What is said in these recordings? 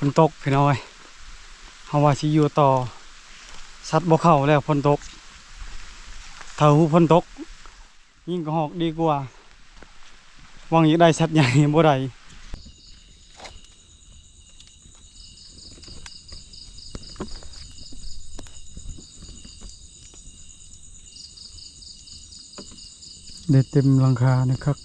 ຝົນຕົກພີ່ນ້ອງເອີຍ ເຮົາວ່າຊິຢູ່ຕໍ່ ສັດບໍ່ເຂົ້າແລ້ວ ຝົນຕົກ. ຖ້າຮູ້ຝົນຕົກ ຍິງກະຮອກດີກວ່າ ຫວັງຢາກໄດ້ສັດໃຫຍ່ບໍ່ໄດ້. ໄດ້ເຕັມຫຼັງຄານະຄັກ.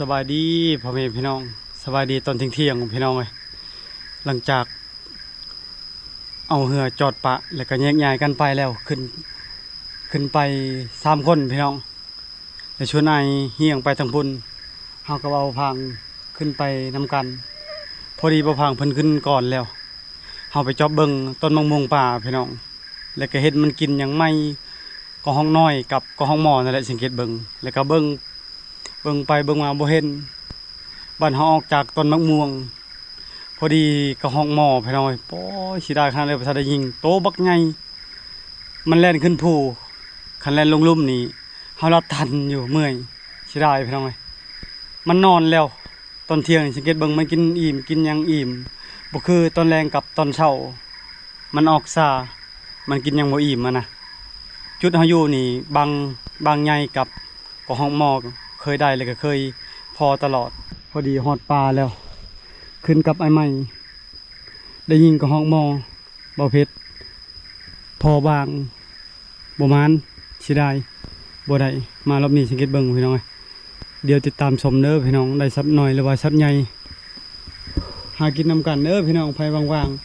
ສະບາຍດີພໍ່ແມ່ພີ່ນ້ອງ ສະບາຍດີຕອນທ່ຽງໆ ພີ່ນ້ອງເອີຍ. ຫຼັງຈາກເອົາເຮືອຈອດປະ ແລ້ວກໍແຍກຍ້າຍກັນໄປແລ້ວ ຂຶ້ນ ຂຶ້ນໄປສາມຄົນພີ່ນ້ອງ ແລະ ຊວນອ້າຍຮຽງໄປທາງພຸ້ນ ເຮົາກັບເອົາພາງຂຶ້ນໄປນຳກັນ. ພໍດີບ່າວພາງເພິ່ນຂຶ້ນກ່ອນແລ້ວ ເຮົາໄປຈອບເບິ່ງຕົ້ນໝາກມ່ວງປ່າພີ່ນ້ອງ ແລ້ວກໍເຫັນມັນກິນຫຍັງໃໝ່ ກະຮອກນ້ອຍກັບກະຮອກໝໍນັ້ນແຫຼະ ສັງເກດເບິ່ງ ແລ້ວກໍເບິ່ງ ເບິ່ງໄປເບິ່ງມາບໍ່ເຫັນ ບາດເຮົາອອກຈາກຕົ້ນໝາກມ່ວງ ພໍດີກະຮອກໝໍພີ່ນ້ອງເອີຍ ໂອ້ຍ ເສຍດາຍຂະໜາດເລີຍ ບໍ່ທັນໄດ້ຍິງ ໂຕບັກໃຫຍ່ ມັນແລ່ນຂຶ້ນພູ ຄັນແລ່ນລົງລຸ່ມນີ້ ເຮົາລະຕັນຢູ່ ເມື່ອຍ ເສຍດາຍພີ່ນ້ອງເອີຍ. ມັນນອນແລ້ວ ຕອນທ່ຽງນີ້ສັງເກດເບິ່ງ ມັນກິນອີ່ມ ກິນຫຍັງອີ່ມ ບໍ່ຄືຕອນແລງກັບຕອນເຊົ້າ ມັນອອກຊ້າ ມັນກິນຫຍັງບໍ່ອີ່ມຫັ້ນນະ. ຈຸດເຮົາຢູ່ນີ້ ບາງ ບາງໃຫຍ່ກັບ ກໍຮອກໝໍເຄີຍໄດ້ ແລ້ວກໍເຄີຍພໍຕະຫຼອດ. ພໍດີຮອດປ່າແລ້ວ ຂຶ້ນກັບອ້າຍໃໝ່ ໄດ້ຍິງກະຮອກໝໍ ເບົາເພັດ ພໍບາງ ບໍ່ໝານ ເສຍດາຍ ບໍ່ໄດ້ ມາລອບນີ້ສັງເກດເບິ່ງພີ່ນ້ອງເອີຍ. ດຽວຕິດຕາມຊົມເດີພີ່ນ້ອງ ໄດ້ສັດນ້ອຍ ຫຼືວ່າສັດໃຫຍ່ ຫາກິນນຳກັນເດີພີ່ນ້ອງ ໃຜວ່າງໆ.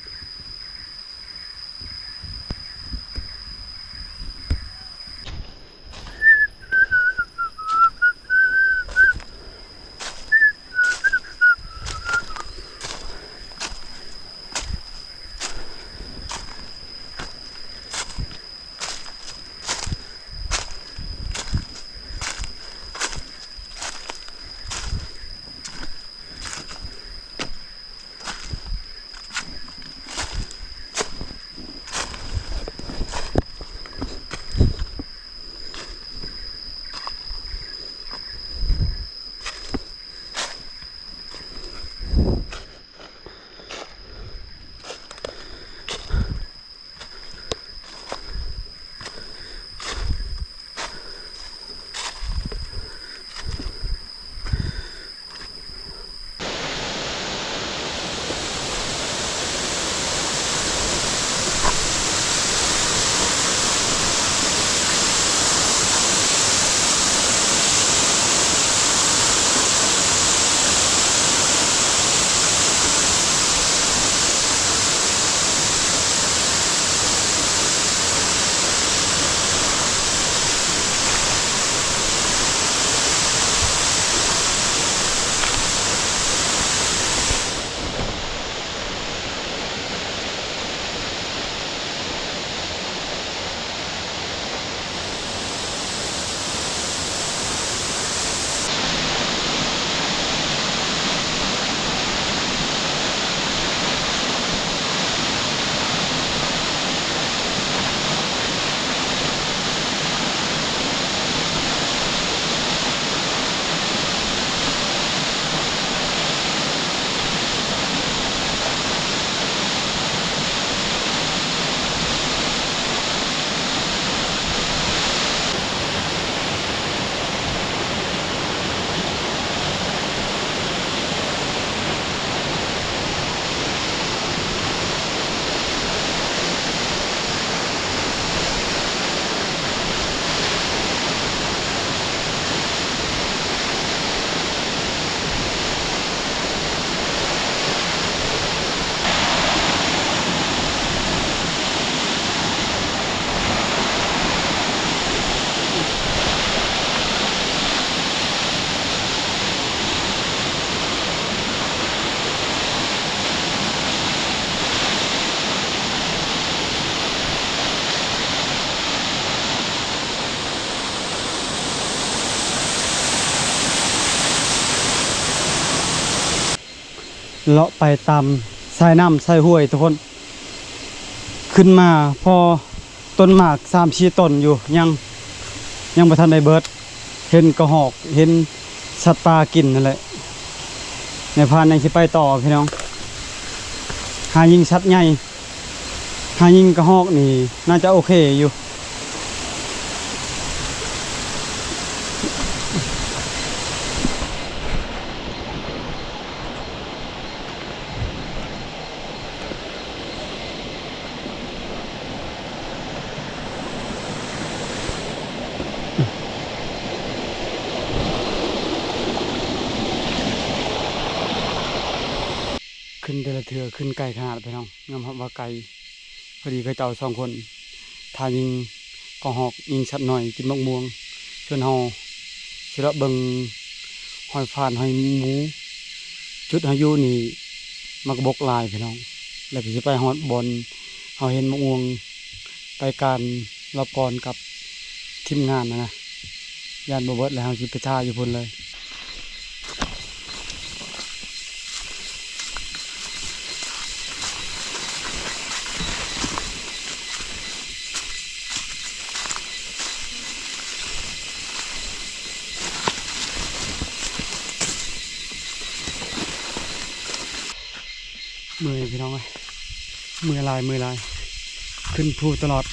ເລາະໄປຕາມສາຍນ້ຳສາຍຫ້ວຍທຸກຄົນ. ຂຶ້ນມາພໍຕົ້ນໝາກສາມສີ່ຕົ້ນຢູ່ ຍັງ ຍັງບໍ່ທັນໄດ້ເບິດ. ເຫັນກະຮອກ ເຫັນສັດປ່າກິນນັ້ນແຫຼະ. ນາຍພານຍັງຊິໄປຕໍ່ພີ່ນ້ອງ ຫາຍິງສັດໃຫຍ່. ຫາຍິງກະຮອກນີ້ໜ້າຈະໂອເຄຢູ່. ຂຶ້ນແຕ່ລະເທື່ອຂຶ້ນໄກຂະໜາດພີ່ນ້ອງ ຍອມຮັບວ່າໄກ. ພໍດີເຂົາເຈົ້າສອງຄົນ ຖ້າຍິງກະຮອກ ຍິງສັດນ້ອຍກິນໝາກມ່ວງ, ສ່ວນເຮົາຊິເລາະເບິ່ງຮອຍຟານ ຮອຍໝູ. ຈຸດເຮົາຢູ່ນີ້ໝາກບົກຫຼາຍພີ່ນ້ອງ ແລ້ວກໍຊິໄປຮອດບ່ອນເຮົາເຫັນໝາກມ່ວງ ໄປການລອບກ່ອນກັບທີມງານຫັ້ນນະ. ຢ້ານບໍ່ເບິດ ແລ້ວເຮົາຊິໄປຖ້າຢູ່ພຸ້ນເລີຍ. ເມື່ອຍພີ່ນ້ອງເອີຍ ເມື່ອຍຫຼາຍ ເມື່ອຍຫຼາຍ ຂຶ້ນພູຕະຫຼອດ.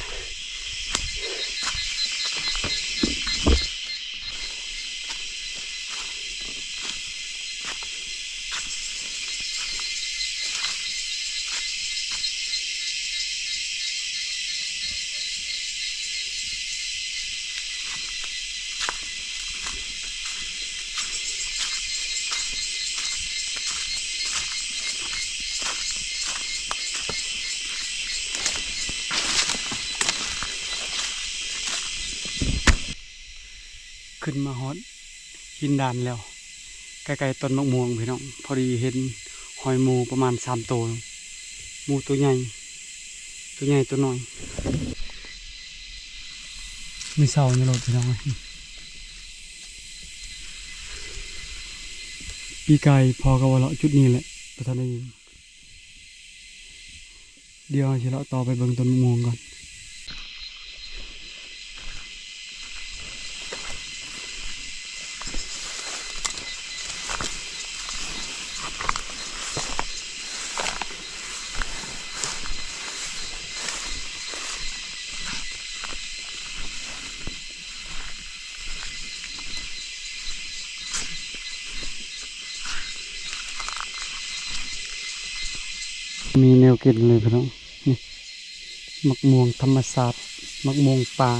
ຂຶ້ນມາຮອດຫີນດານແລ້ວ ໃກ້ໆຕົ້ນໝາກມ່ວງພີ່ນ້ອງ. ພໍດີເຫັນຮອຍໝູປະມານສາມໂຕ ໝູໂຕໃຫຍ່ ໂຕໃຫຍ່ໂຕນ້ອຍ. ມື້ເຊົ້ານີ້ໂລດພີ່ນ້ອງເອີຍ. ປີກາຍພໍ່ກໍວ່າເລາະຈຸດນີ້ແຫຼະ ບໍ່ທັນໄດ້ຍິງ. ດຽວເຮົາຊິເລາະຕໍ່ໄປເບິ່ງຕົ້ນໝາກມ່ວງກ່ອນ. ມີແນວກິນເລີຍພີ່ນ້ອງ. ນີ້ ໝາກມ່ວງທຳມະຊາດ ໝາກມ່ວງປ່າ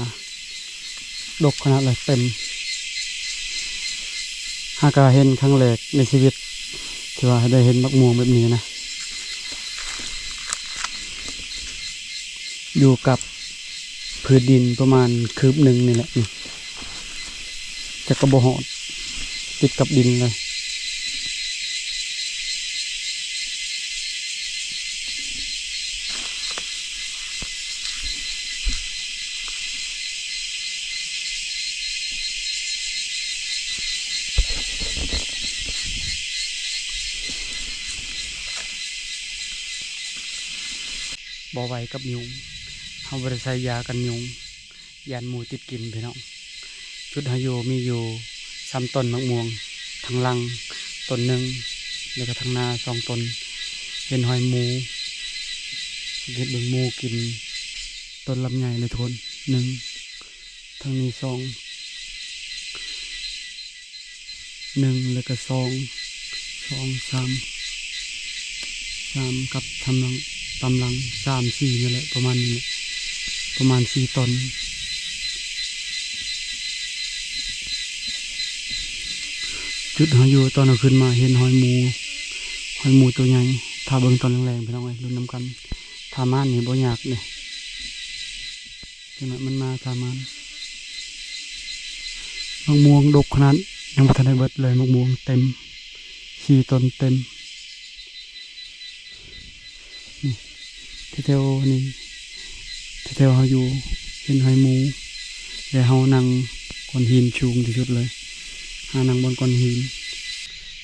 ດົກຂະໜາດເລີຍ ເຕັມ. ຫາກະເຫັນຄັ້ງແລກໃນຊີວິດ ທີ່ວ່າໄດ້ເຫັນໝາກມ່ວງແບບນີ້ນະ. ຢູ່ກັບພື້ນດິນປະມານຄືບໜຶ່ງນີ້ແຫຼະ ນີ້ ຈັກກໍບໍ່ຮອດ ຕິດກັບດິນເລີຍ. ບໍ່ໄຫວກັບຍຸງ ເຮົາບໍ່ໄດ້ໃສ່ຢາກັນຍຸງ ຢ້ານໝູຕິດກິນພີ່ນ້ອງ. ຈຸດເຮົາຢູ່ມີຢູ່ສາມຕົ້ນໝາກມ່ວງ ທາງຫຼັງຕົ້ນໜຶ່ງ ແລ້ວກໍທາງໜ້າສອງຕົ້ນ. ເຫັນຮອຍໝູ ສັງເກດເບິ່ງໝູກິນຕົ້ນລຳໃຫຍ່ເລີຍທຸກຄົນ. ໜຶ່ງ ທາງນີ້ສອງ ໜຶ່ງ ແລ້ວກໍສອງ ສອງ ສາມ ສາມ ກັບທາງຫຼັງ ຕາມຫຼັງ ສາມ ສີ່ ນີ້ແຫຼະ ປະມານນີ້ແຫຼະ ປະມານສີ່ຕົ້ນ. ຈຸດເຮົາຢູ່ຕອນເຮົາຂຶ້ນມາເຫັນຮອຍໝູ ຮອຍໝູໂຕໃຫຍ່. ຖ້າເບິ່ງຕອນແລງໆ ພີ່ນ້ອງເອີຍ ລຸ້ນນຳກັນ. ຖ້າມານນີ້ບໍ່ຍາກເດ້. ຈັ່ງນັ້ນມັນມາປະມານ ໝາກມ່ວງດົກຂະໜາດ ຍັງບໍ່ທັນໄດ້ເບິດເລີຍ. ໝາກມ່ວງເຕັມ ສີ່ຕົ້ນເຕັມ. ນີ້ ແຖວໆນີ້ ແຖວໆເຮົາຢູ່ ເຫັນຮອຍໝູ ແລະ ເຮົານັ່ງກ້ອນຫີນສູງທີ່ສຸດເລີຍ. ຫານັ່ງບ່ອນກ້ອນຫີນ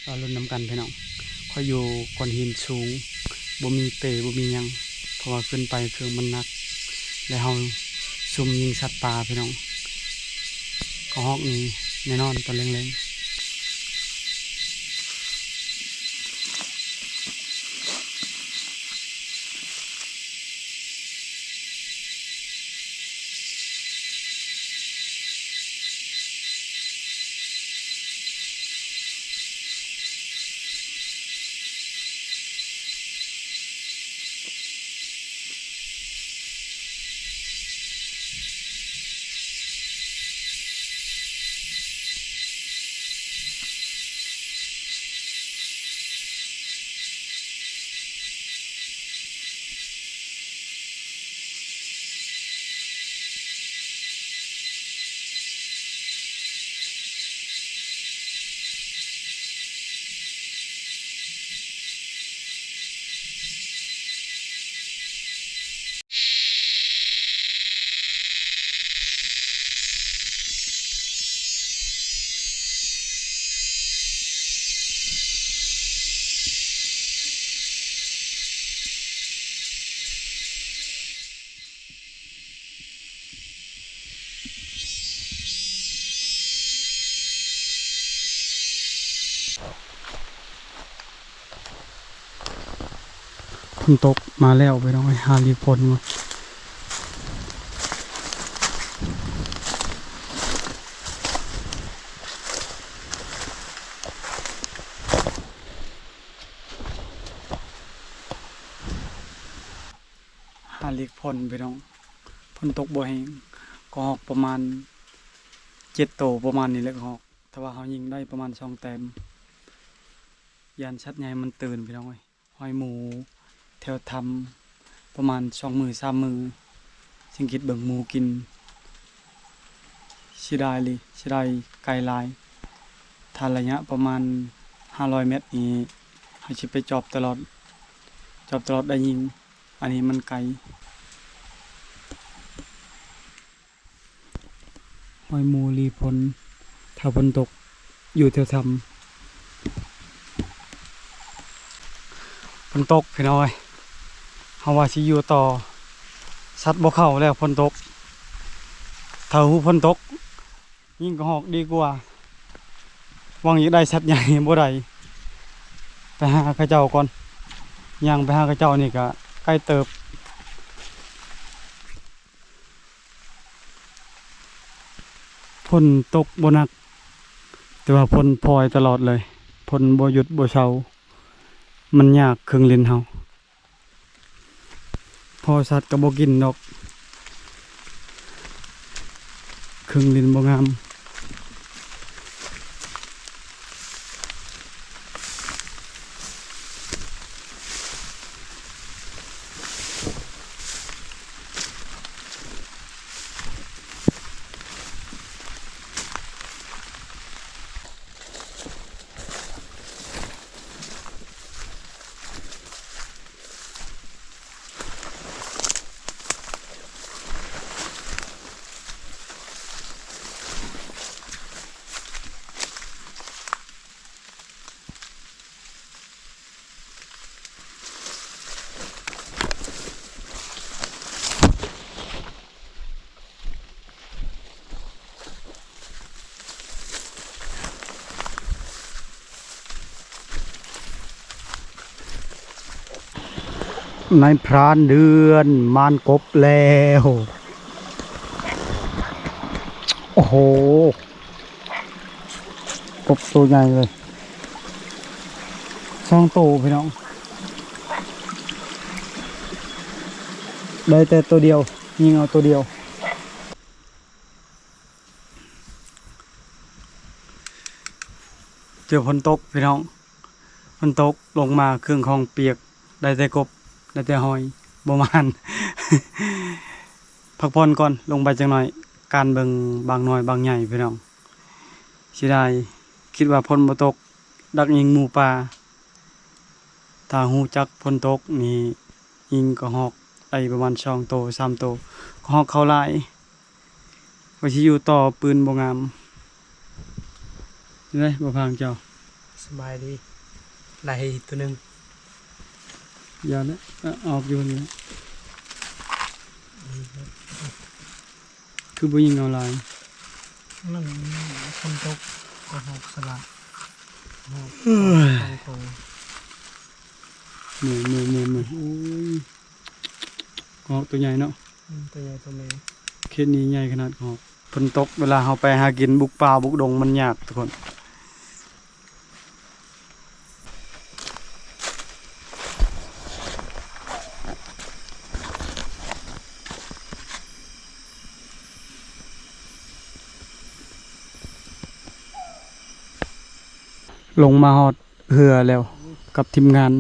ລໍລຸ້ນນຳກັນພີ່ນ້ອງ. ຂ ກໍຢູ່ກ້ອນຫີນສູງ ບໍ່ມີເປ ບໍ່ມີຫຍັງ ເພາະວ່າຂຶ້ນໄປເຄື່ອງມັນໜັກ ແລະເຮົາຊຸ່ມຍິງສັດປ່າພີ່ນ້ອງ. ກະຮອກນີ້ແນ່ນອນຕອນແລງໆ. ຝົນຕົກມາແລ້ວພີ່ນ້ອງເອີຍ ຫາຫຼີກຝົນກ່ອນ. ຫາຫຼີກຝົນພີ່ນ້ອງ ຝົນຕົກບໍ່ແຮງ ກະຮອກປະມານເຈັດໂຕ ປະມານນີ້ແຫຼະ ກະຮອກ. ຖ້າວ່າເຮົາຍິງໄດ້ປະມານສອງແຕ້ມ ຢ້ານສັດໃຫຍ່ມັນຕື່ນພີ່ນ້ອງເອີຍ. ຮອຍໝູແຖວຖ້ຳປະມານສອງມື້ສາມມື້ ສັງເກດເບິ່ງໝູກິນ. ເສຍດາຍອີ່ຫຼີ ເສຍດາຍໄກຫຼາຍ. ຖ້າໄລຍະປະມານຫ້າຮ້ອຍແມັດນີ້ ເຮົາຊິໄປຈອບຕະຫຼອດ ຈອບຕະຫຼອດໄດ້ຍິງ. ອັນນີ້ມັນໄກ. ຮອຍໝູລີຝົນ ຖ້າຝົນຕົກ ຢູ່ແຖວຖ້ຳ. ຝົນຕົກພີ່ນ້ອງເອີຍ ເຮົາວ່າຊິຢູ່ຕໍ່ ສັດບໍ່ເຂົ້າແລ້ວ ຝົນຕົກ. ຖ້າຮູ້ຝົນຕົກ ຍິງກະຮອກດີກວ່າ ຫວັງຢາກໄດ້ສັດໃຫຍ່ບໍ່ໄດ້. ໄປຫາເຂົາເຈົ້າກ່ອນ ຍ່າງໄປຫາເຂົາເຈົ້ານີ້ກະໄກເຕີບ. ຝົນຕົກບໍ່ໜັກ ແຕ່ວ່າຝົນພອຍຕະຫຼອດເລີຍ ຝົນບໍ່ຢຸດບໍ່ເຊົາ. ມັນຍາກເຄື່ອງຫຼິ້ນເຮົາ ພໍສັດກະບໍ່ກິນດອກ ເຄື່ອງຫຼິ້ນບໍ່ງາມ. ນາຍພຣານເດືອນມານກົບແລ້ວ. ໂອ້ໂຫ ກົບໂຕໃຫຍ່ເລີຍ ສອງໂຕພີ່ນ້ອງ ໄດ້ແຕ່ໂຕດຽວ ຍິງເອົາໂຕດຽວ. ເຈີຝົນຕົກພີ່ນ້ອງ ຝົນຕົກລົງມາເຄື່ອງຂອງປຽກ ໄດ້ແຕ່ກົບ ໄດ້ແຕ່ຫອຍ ບໍ່ໝານ. ພັກຜ່ອນກ່ອນ ລົງໄປຈັກໜ້ອຍ ການເບິ່ງບາງນ້ອຍບາງໃຫຍ່ພີ່ນ້ອງ. ເສຍດາຍ ຄິດວ່າຝົນບໍ່ຕົກ ດັກຍິງໝູປ່າ. ຖ້າຮູ້ຈັກຝົນຕົກນີ້ ຍິງກະຮອກໄດ້ປະມານສອງໂຕ ສາມໂຕ ກະຮອກເຂົ້າຫຼາຍ. ວ່າຊິຢູ່ຕໍ່ ປືນບໍ່ງາມເດ້ ບໍ່ພັງເຈົ້າ. ສະບາຍດີ. ໄດ້ໂຕໜຶ່ງ. ຢ່າແຫຼະ ອາ ອອກຢູ່ນີ້ແຫຼະ. ຄືບໍ່ຍິງເອົາຫຼາຍ? ມັນຝົນຕົກ ກະຮອກສະຫຼະ ຮອກ ເອີຍ ຕາມໂຕ. ເມື່ອຍ ເມື່ອຍ ເມື່ອຍ ເມື່ອຍ. ໂອ້ຍ ກະຮອກໂຕໃຫຍ່ເນາະ. ອືມ ໂຕໃຫຍ່ໂຕແມ່. ເຂດນີ້ໃຫຍ່ຂະໜາດກະຮອກ. ຝົນຕົກ ເວລາເຮົາໄປຫາກິນບຸກປ່າບຸກດົງມັນຍາກທຸກຄົນ. ລົງມາຮອດເຮືອແລ້ວກັບທີມງານ.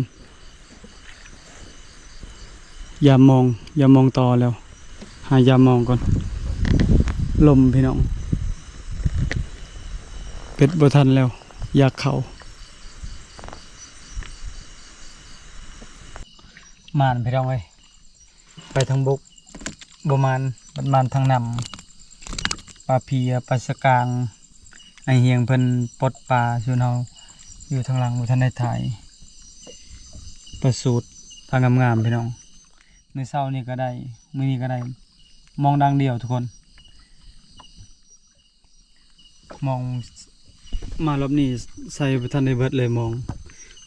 ຢາມມອງ ຢາມມອງຕໍ່ແລ້ວ ຫາຢາມມອງກ່ອນ. ລົມພີ່ນ້ອງ ເປັດບໍ່ທັນແລ້ວ ຢາກເຂົ້າ. ໝານພີ່ນ້ອງເອີຍ ໄປທາງບົກບໍ່ໝານ ບັດໝານທາງນ້ຳ. ປາເພຍ ປາສະກາງ ອ້າຍຮຽງເພິ່ນປົດປາ ສ່ວນເຮົາຢູ່ທາງຫຼັງບໍ່ທັນໄດ້ຖ່າຍ. ປາສູດ ປາງາມໆ ພີ່ນ້ອງ. ມື້ເຊົ້ານີ້ກະໄດ້ ມື້ນີ້ກະໄດ້ ມອງດາງດຽວທຸກຄົນ. ມອງ ມາລອບນີ້ໃສ່ບໍ່ທັນໄດ້ເບິດເລີຍມອງ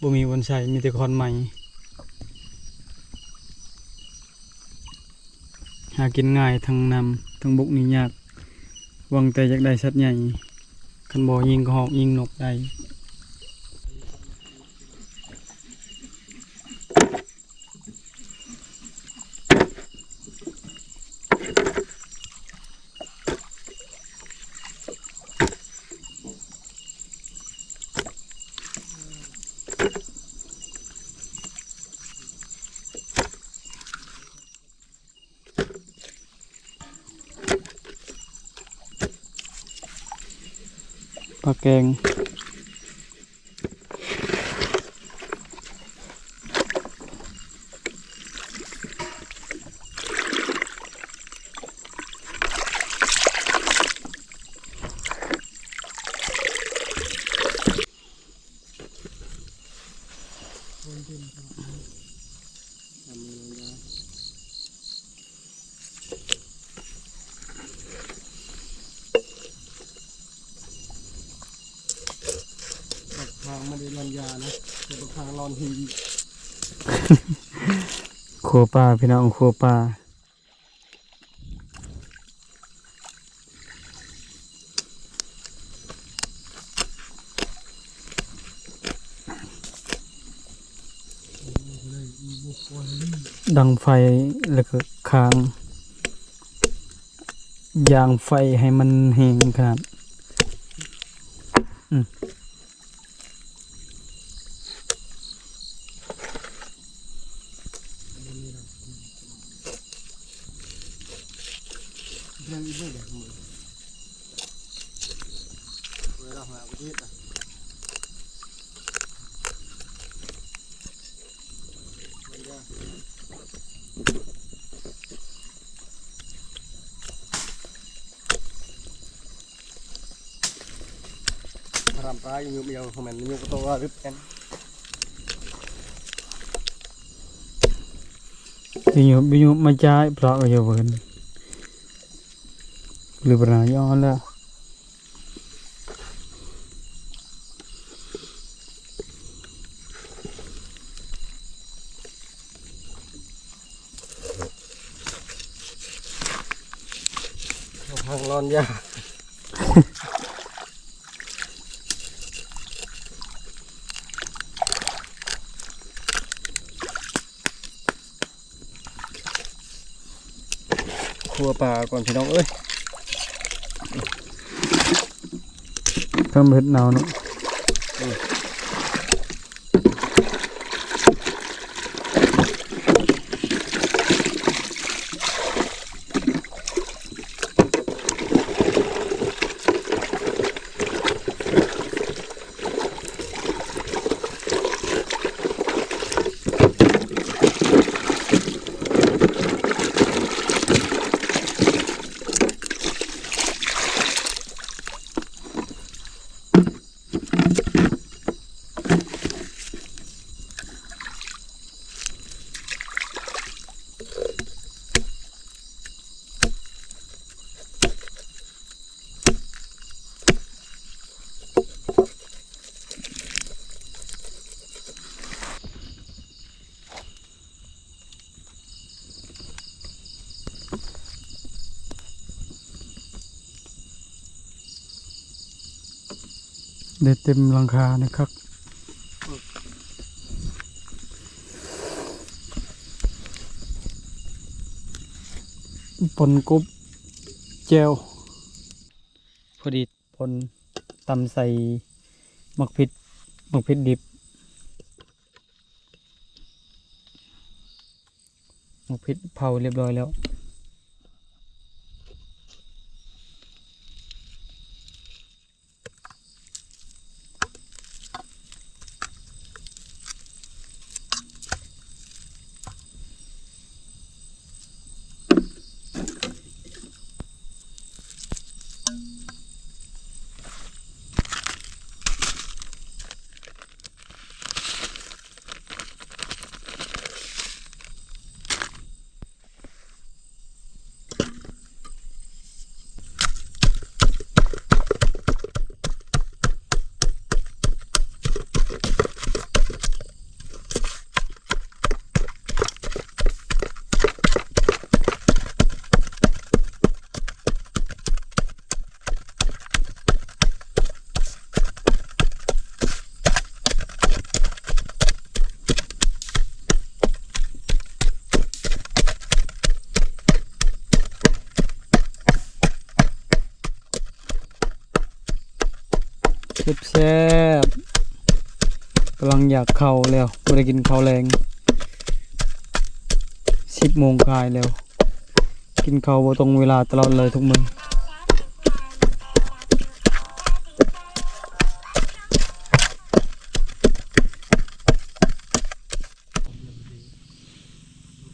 ບໍ່ມີບ່ອນໃສ່ ມີແຕ່ຄ້ອນໄມ້. ຫາກິນງ່າຍ ທັງນ້ຳທັງບົກນີ້ຍາກ ຫວັງແຕ່ຢາກໄດ້ສັດໃຫຍ່ ຄັນບໍ່ຍິງກະຮອກຍິງນົກໄດ້. ປາແກງ. ບັກທາງມັນໄດ້ລອນຢານະ ແຕ່ບັກທາງລອນຫີນ. ຄົວປ່າພີ່ນ້ອງ ຄົວປ່າ. ດັງໄຟ ແລ້ວກະຄ້າງ ຢາງໄຟໃຫ້ມັນແຮງຂະໜາດ. ອືມ. ຮຳປາຢູ່ ຢູ່ ຢູ່ ແມ່ນຢູ່ ກໍຕ້ອງວ່າລຶບກັນ ຢູ່ ຢູ່ ມາຈ່າຍ ເພາະວ່າຢູ່ເພິ່ນ ຫຼື ປານາຍອນແລ້ວ. ທາງລອນຢາ ຄົວປາກ່ອນພີ່ນ້ອງເອີຍ ເພີ່ມເຫັດເນົ່າເນາະ. ອ ໄດ້ເຕັມຫຼັງຄານີ້ຄັກ. ປົ່ນກົບ ແຈ່ວ ພໍດີ ປົ່ນ ຕຳໃສ່ໝາກພິກ ໝາກພິກດິບ ໝາກພິກເຜົາຮຽບຮ້ອຍແລ້ວ. ແຊບໆ ກຳລັງຢາກເຂົ້າແລ້ວ ບໍ່ໄດ້ກິນເຂົ້າແລງ ສິບໂມງປາຍແລ້ວ. ກິນເຂົ້າບໍ່ຕົງເວລາຕະຫຼອດເລີຍທຸກມື້.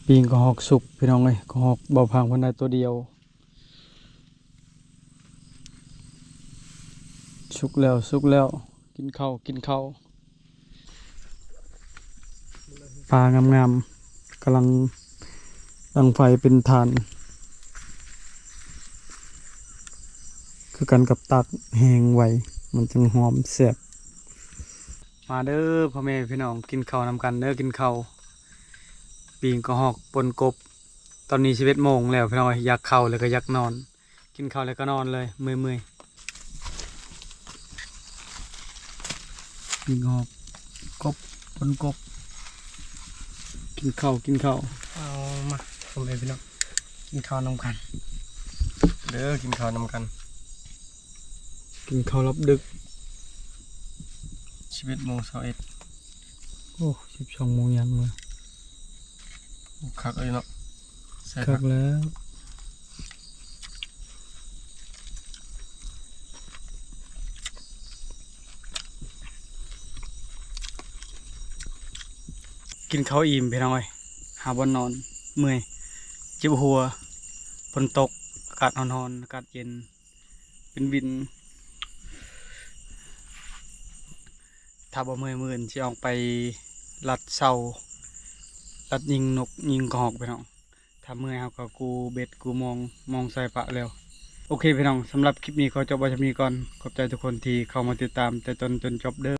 ປີ້ງກະຮອກສຸກພີ່ນ້ອງເອີຍ ກະຮອກເບົາພາງເພິ່ນໄດ້ໂຕດຽວ. ສຸກແລ້ວ ສຸກແລ້ວ ກິນເຂົ້າ ກິນເຂົ້າ. ປາງາມໆ ກຳລັງດັງໄຟເປັນຖ່ານ ຄືກັນກັບຕາກແຫ້ງໄວ້ ມັນຈຶ່ງຫອມແຊບ. ມາເດີພໍ່ແມ່ພີ່ນ້ອງ ກິນເຂົ້ານຳກັນເດີ ກິນເຂົ້າ ປີ້ງກະຮອກປົ່ນກົບ. ຕອນນີ້ສິບເອັດໂມງແລ້ວພີ່ນ້ອງເອີຍ ຢາກເຂົ້າແລ້ວກໍຢາກນອນ ກິນເຂົ້າແລ້ວກໍນອນເລີຍ ເມື່ອຍໆ. ປີ້ງກະຮອກ ກົບ ປົ່ນກົບ ກິນເຂົ້າ ກິນເຂົ້າ. ເອົາມາ ພໍ່ແມ່ພີ່ນ້ອງ ກິນເຂົ້ານຳກັນເດີ ກິນເຂົ້ານຳກັນ. ກິນເຂົ້າລັບດຶກ ສິບເອັດໂມງຊາວເອັດ. ໂອ້ ສິບສອງໂມງຍັງເລີຍ. ໂອ້ ຄັກເລີຍເນາະ ແຊບ ຄັກແລ້ວ. ກິນເຂົ້າອີ່ມພີ່ນ້ອງເອີຍ ຫາບ່ອນນອນ ເມື່ອຍ ເຈັບຫົວ ຝົນຕົກ ອາກາດຮ້ອນໆ ອາກາດເຢັນ ເປັນວິນ. ຖ້າບໍ່ເມື່ອຍ ມື້ອື່ນຊິອອກໄປລັດເສົາ ລັດຍິງນົກຍິງກະຮອກພີ່ນ້ອງ. ຖ້າເມື່ອຍເຮົາກໍກູ້ເບັດກູ້ມອງ ມອງສາຍປະແລ້ວ. ໂອເຄພີ່ນ້ອງ ສຳລັບຄລິບນີ້ຂໍຈົບໄວ້ສ່ຳນີ້ກ່ອນ. ຂອບໃຈທຸກຄົນທີ່ເຂົ້າມາຕິດຕາມແຕ່ຕົ້ນຈົນຈົບເດີ.